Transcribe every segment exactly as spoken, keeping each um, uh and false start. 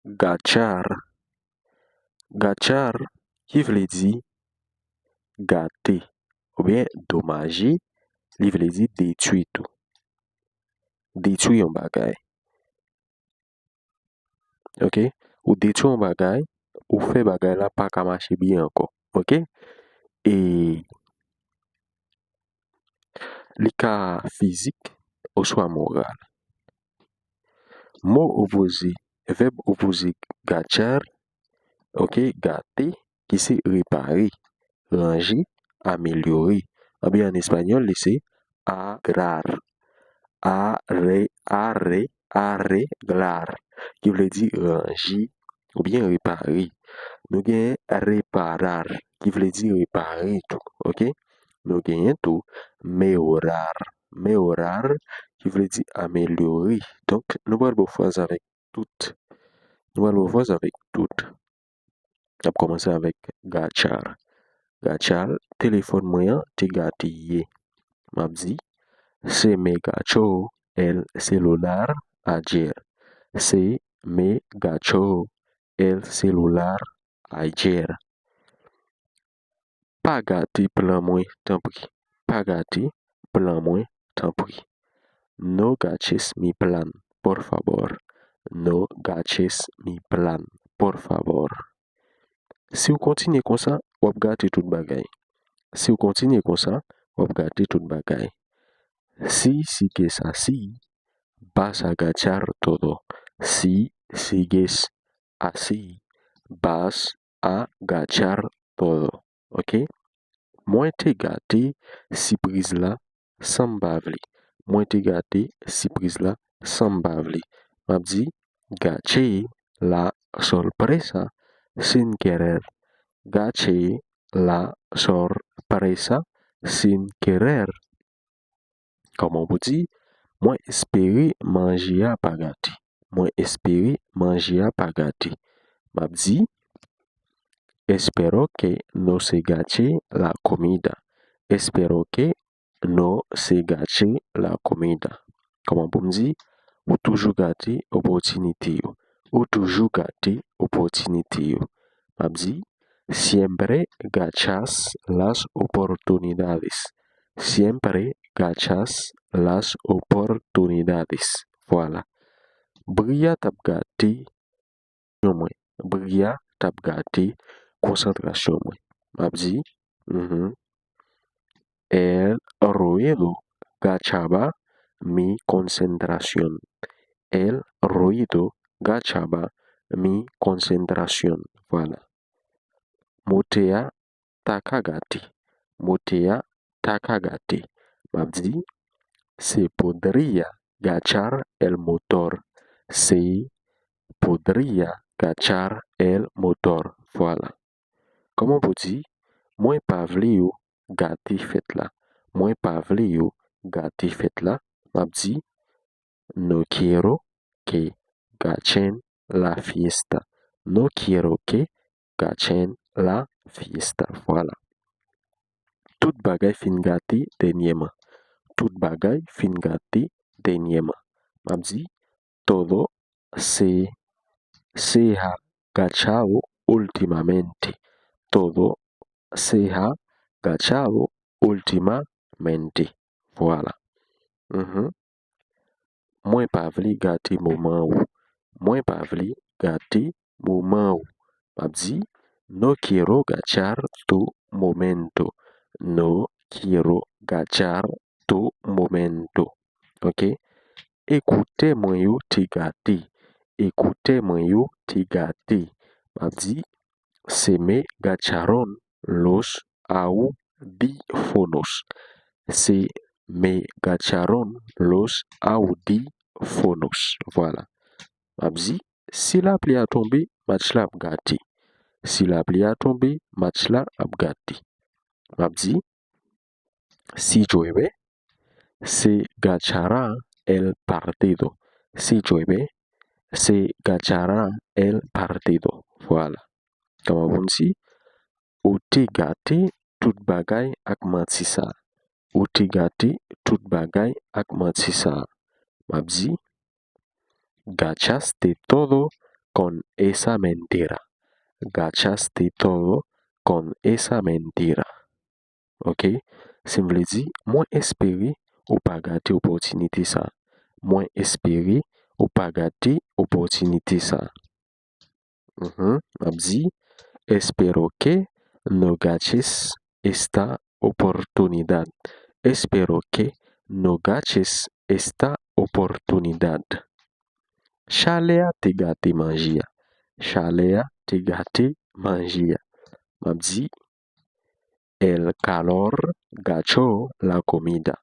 Gachar. Gachar, ki vle di gate, oubyen domaje, li vle di detwi tou. Detwi yon bagay. Ok? Ou detwi yon bagay, ou fè bagay la pa ka mache byen ankò. Ok? E li ka fizik oswa moral. Mo opoze, vèb opoze gachar, ok, gate, ki se repare, ranje, amelyore. Oubyen an espanyòl, li se arreglar. Arre, arre, arreglar, ki vle di ranje oubyen repare. Nou gen reparar, ki vle di repare tou, ok? Nou genyen tou mejorar, mejorar, ki vle di amelyore. Donk, nou pral ba w fraz avèk tout. Nou pral ba w fraz avèk tout. N ap kòmanse avèk gachar. Gachar, telefòn mwen an te gate yè. M ap di, se me gachó el celular ayer. Se me gachó el celular ayer. Pa gate plan mwen, tanpri. Pa gate plan mwen, tanpri. No gaches mi plan, por favor. No gaches mi plan, por favor. Si w kontinye konsa, w ap gate tout bagay. Si w kontinye konsa, w ap gate tout bagay. Si sigues así, vas a gachar todo. Si sigues así, vas a gachar todo. Ok? Mwen te gate sipriz la san m pa vle. Mwen te gate sipriz la san m pa vle. M ap di, gaché la sorpresa sin querer. Gaché la sorpresa sin querer. Kòman pou di, mwen espere manje a pa gate. Mwen espere manje a pa gate. M ap di, espero que no se gache la comida. Espero que no se gache la comida. Kòman pou m di, ou toujou gate opòtinite yo. Ou toujou gate opòtinite yo. M ap di, siempre gachas las oportunidades. Siempre gachas las oportunidades. Vwala. Bri a t ap gate mwen. Bri a t ap gate konsantrasyon mwen. M ap di, mhm. El ruido gachaba mi konsantrasyon. El ruido gachaba mi konsantrasyon. Vwala. Mote a ta ka gate. Mote a ta ka gate. M ap di, se podría gachar el motor. Se podría gachar el motor. Vwala. Kòman pou di, mwen pa vle yo gate fèt la. Mwen pa vle yo gate fèt la. M ap di, no quiero que gachen la fiesta. No quiero que gachen la fiesta. Vwala. Tout bagay fin gate dènyèman. Tout bagay fin gate dènyèman. M ap di, todo se, se ha gachado últimamente. Todo se ha gachado últimamente. Vwala. Mhm. Mwen pa vle gate moman ou. Mwen pa vle gate moman ou. M ap di, no quiero gachar tu momento. No quiero gachar tu momento. Ok? Ekoutè mwen yo te gate. Ekoutè mwen yo te gate. M ap di, se me gacharon los audífonos. Se me gacharon los audífonos. Vwala. M ap di, si lapli a tonbe, match la ap gate. Si lapli a tonbe, match la ap gate. M ap di, si llueve, se gachará el partido. Si llueve, se gachará el partido. Vwala. Kòman pou n di, ou te gate tout bagay ak manti sa a. Ou te gate tout bagay ak manti sa a. M ap di, gachaste todo con esa mentira. Gastaste todo con esa mentira. Ok? Si m vle di, mwen espere ou pa gate opòtinite sa. Mwen espere ou pa gate opòtinite sa. Mhm, m ap di, espero que no gaches esta oportunidad. Espero que no gaches esta oportunidad. Chalè a te gate manje a. Chalè a te gate manje a. M ap di, el calor gachó la comida.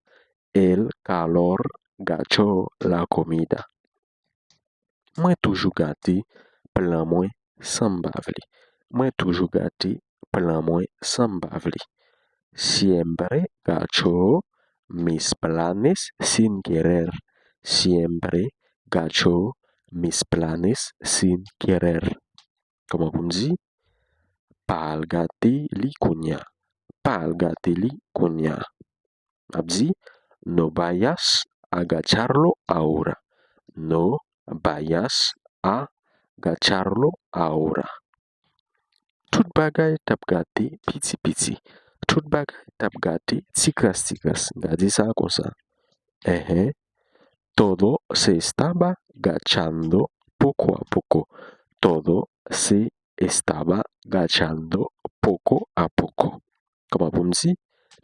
El calor gachó la comida. Mwen toujou gate plan mwen san m pa vle. Mwen toujou gate plan mwen san m pa vle. Siempre gacho mis planes sin querer. Siempre gacho mis planes sin querer. Kòman pou m di? Pa al gate li kounye a. Pa al gate li kounye a. M ap di, no vayas a gacharlo ahora. No vayas a gacharlo ahora. Tout bagay t ap gate piti piti. Tout bagay t ap gate ti kras ti kras. N ka di sa konsa. Enhen. Todo se estaba gachando poco a poco. Todo se estaba gachando poco a poco. Kòman pou m di?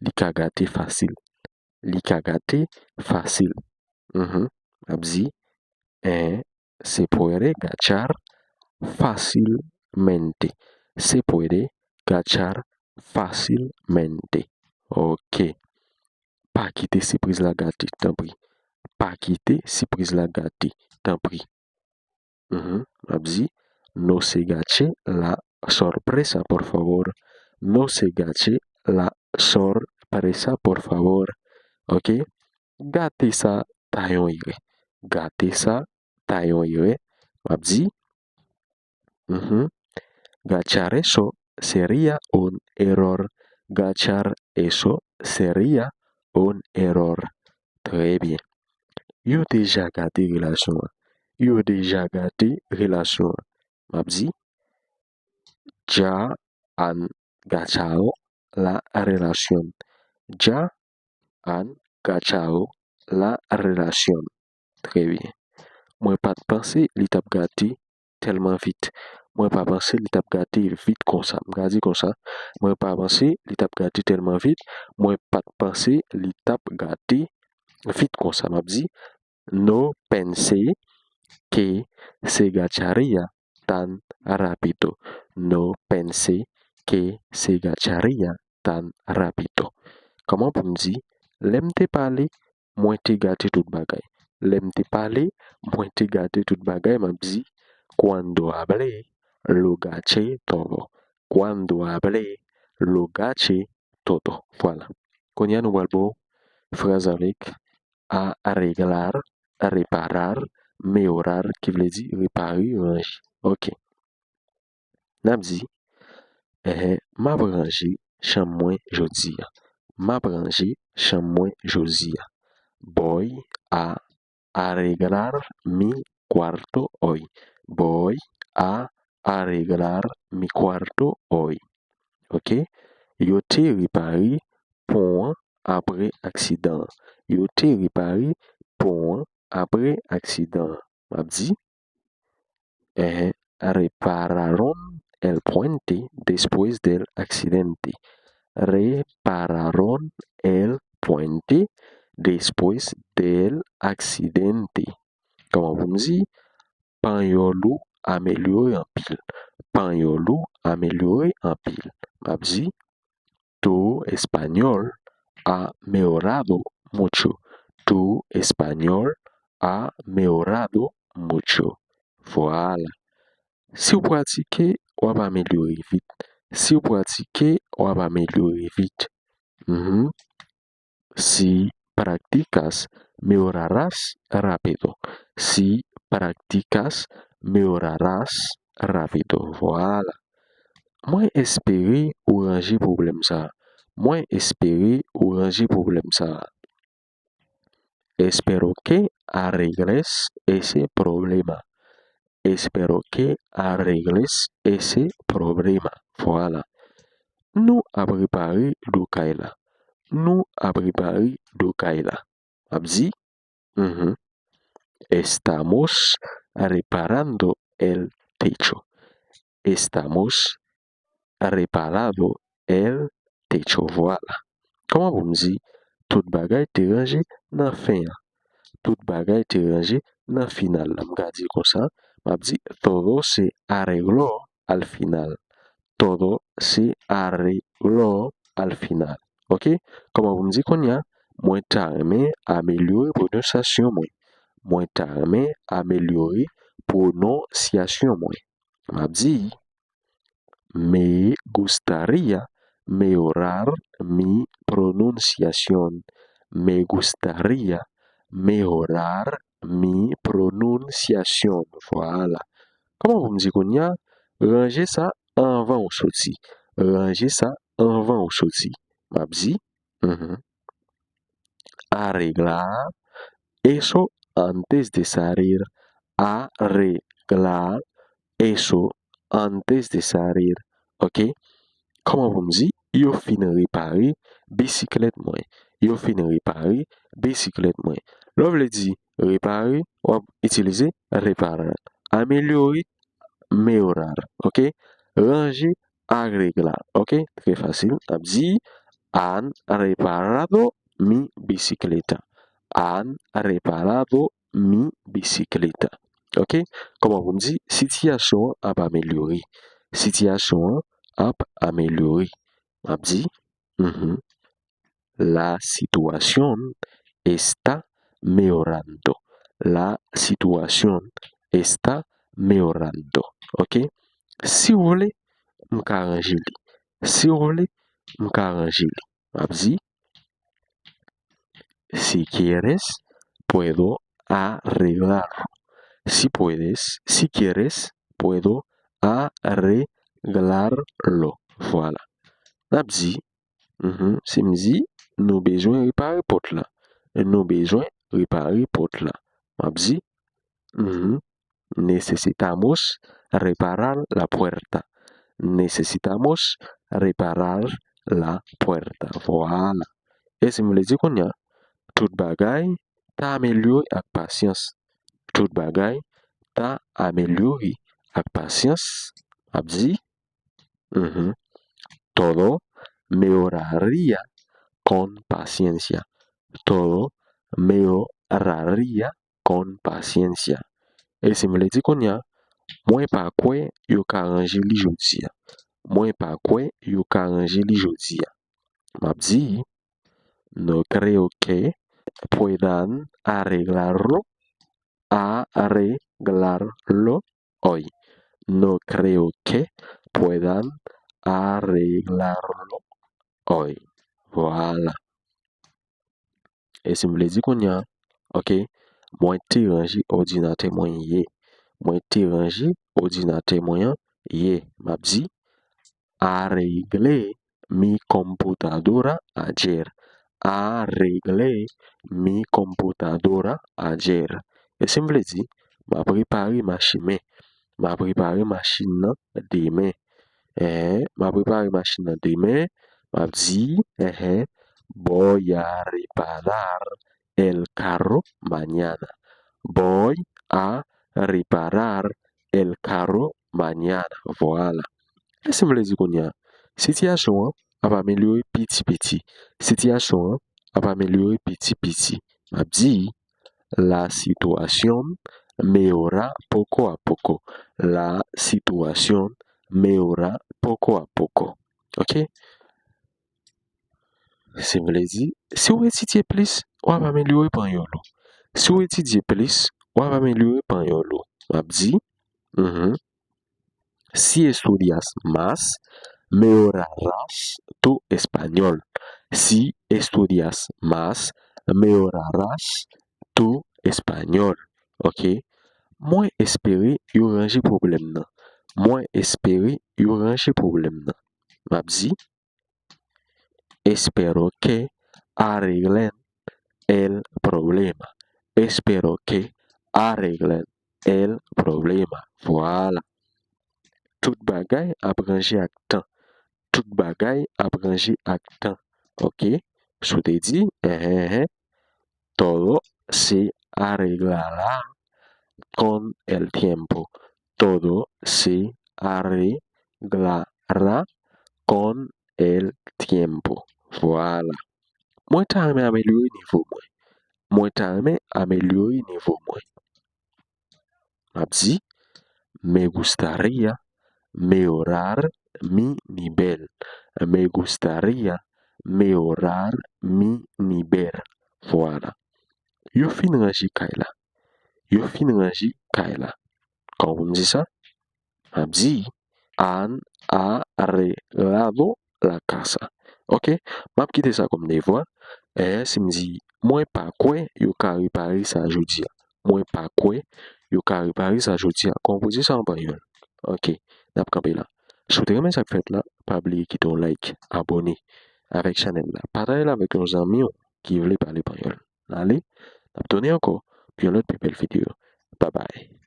Li ka gate fasil. Li ka gate fasil. Mhm. M ap di, eh, se puede gachar fácilmente. Se puede gachar fácilmente. Ok. Pa kite sipriz la gate, tanpri. Pa kite sipriz la gate, tanpri. Mhm. M ap di, no se gache la sorpresa, por favor. No se gache la sorpresa, por favor. Ok? Gate sa ta yon erè. Gate sa ta yon erè. M ap di, mhm. Gachar eso sería un error. Gachar eso sería un error. Trè byen. Yo deja gate relasyon an. Yo deja gate relasyon an. M ap di, ya han gachado la relación. Ya han gachado la relación. Trè byen. Mwen pa t panse li t ap gate tèlman vit. Mwen pa panse li t ap gate vit konsa. M ka di konsa, mwen pa panse li t ap gate tèlman vit. Mwen pa t panse li t ap gate vit konsa. M ap di, no pensé que se gacharía tan rápido. No pensé que se gacharía tan rápido. Kòman pou m di, lè m te pale, mwen te gate tout bagay. Lè m te pale, mwen te gate tout bagay. M ap di, cuando hablé, lo gaché todo. Cuando hablé, lo gaché todo. Vwala. Kounye a nou pral ba w fraz avèk arreglar, reparar, mejorar, ki vle di repare, ranje. Ok. N ap di, eh, m ap ranje chanm mwen jodi a. M ap ranje chanm mwen jodi a. Voy a arreglar mi cuarto hoy. Voy a arreglar mi cuarto hoy. Ok? Yo te repare pon an apre aksidan an. Yo te repare pon an apre aksidan an. M ap di, eh, repararon el puente después del accidente. Repararon el puente después del accidente. Kòman pou m di? Panyòl ou amelyore anpil. Panyòl ou amelyore anpil. M ap di, tu español ha mejorado mucho. Tu español ha mejorado mucho. Vwala. Si w pratike, w ap amelyore vit. Si w pratike, w ap amelyore vit. Mhm. Si practicas, mejorarás rápido. Si practicas, mejorarás rápido. Vwala. Mwen espere ou ranje pwoblèm sa a. Mwen espere ou ranje pwoblèm sa a. Espero que arregles ese problema. Espero que arregles ese problema. Vwala. Nou ap repare do kay la. Nou ap repare do kay la. M ap di, mhm. Estamos reparando el techo. Estamos reparando el techo. Vwala. Kòman pou m di, tout bagay te ranje nan fen an? Tout bagay te ranje nan final la. M ka di konsa, m ap di, todo se arregló al final. Todo se arregló al final. Oke? Kòman pou m di kounye a? Mwen ta renmen amelyore pwononsyasyon mwen. Mwen ta renmen amelyore pwononsyasyon mwen. M ap di, me gustaría mejorar mi pronunciación. Me gustaría mejorar mi pronunciación. Vwala. Kòman pou m di kounye a? Ranje sa anvan w soti. Ranje sa anvan w soti. M ap di, mhm. Arreglar eso antes de salir. Arreglar eso antes de salir. Oke? Kòman pou m di? Yo fin repare bisiklèt mwen. Yo fin repare bisiklèt mwen. Lè w vle di repare, w ap itilize reparar. Amelyore, mejorar. Oke? Ranje, arreglar. Oke? Trè fasil. N ap di, han reparado mi bicicleta. Han reparado mi bicicleta. Oke? Kòman pou m di, sitiyasyon an ap amelyore. Sitiyasyon an ap amelyore. M ap di, mhm. La situación está mejorando. La situación está mejorando. Oke? Si w vle, m ka ranje li. Si w vle, m ka ranje li. M ap di, si quieres, puedo arreglarlo. Si puedes, si quieres, puedo arreglarlo. Vwala. N ap di, mhm, si m di, nou bezwen repare pòt la. Nou bezwen repare pòt la. M ap di, mhm, necesitamos reparar la puerta. Necesitamos reparar la puerta. Vwala. E si m vle di kounye a, tout bagay ta amelyore ak pasyans. Tout bagay ta amelyore ak pasyans. M ap di, mhm. Todo mejoraría con paciencia. Todo mejoraría con paciencia. E si m vle di kounye a, mwen pa kwè yo ka ranje li jodi a. Mwen pa kwè yo ka ranje li jodi a. M ap di, no creo que puedan arreglarlo, arreglarlo hoy. No creo que puedan arreglarlo hoy. Vwala. E si m vle di kounye a, oke, mwen te ranje òdinatè mwen yè. Mwen te ranje òdinatè mwen an yè. M ap di, arreglé mi computadora ayer. Arreglé mi computadora ayer. E si m vle di, m ap repare machin mwen. M ap repare machin nan demen. Enhen, m ap repare machin nan demen. M ap di, enhen, voy a reparar el carro mañana. Voy a reparar el carro mañana. Vwala. E si m vle di kounye a, sitiyasyon an ap amelyore piti piti. Sitiyasyon an ap amelyore piti piti. M ap di, la situación mejora poco a poco. La situación mejora poco a poco. Oke? Si m vle di, si w etidye plis, w ap amelyore panyòl ou. Si w etidye plis, w ap amelyore panyòl ou. M ap di, mhm. Si estudias más, mejorarás tu español. Si estudias más, mejorarás tu español. Oke? Mwen espere yo ranje pwoblèm nan. Mwen espere yo ranje pwoblèm nan. M ap di, Espero que arreglen el problema. Espero que arreglen el problema. Vwala. Tout bagay ap ranje ak tan. Tout bagay ap ranje ak tan. Oke? Si w te di, enhen, enhen, todo se arreglará con el tiempo. Todo se arreglará con el tiempo. Vwala. Mwen ta renmen amelyore nivo mwen. Mwen ta renmen amelyore nivo mwen. M ap di, me gustaría mejorar mi nivel. Me gustaría mejorar mi nivel. Vwala. Yo fin ranje kay la. Yo fin ranje kay la. Kòman pou m di sa? M ap di, han arreglado la casa. Oke? M ap kite sa kòm devwa. E si m di, mwen pa kwè yo ka repare sa jodi a. Mwen pa kwè yo ka repare sa jodi a. Kòman pou di sa an panyòl? Oke, n ap kanpe la. Si w te renmen sa k fèt la, pa bliye kite yon like, abòne avèk chanèl la. Pataje l avèk yon zanmi w ki vle pale panyòl. Ale, n ap tounen ankò pou yon lòt pi bèl videyo. Babay.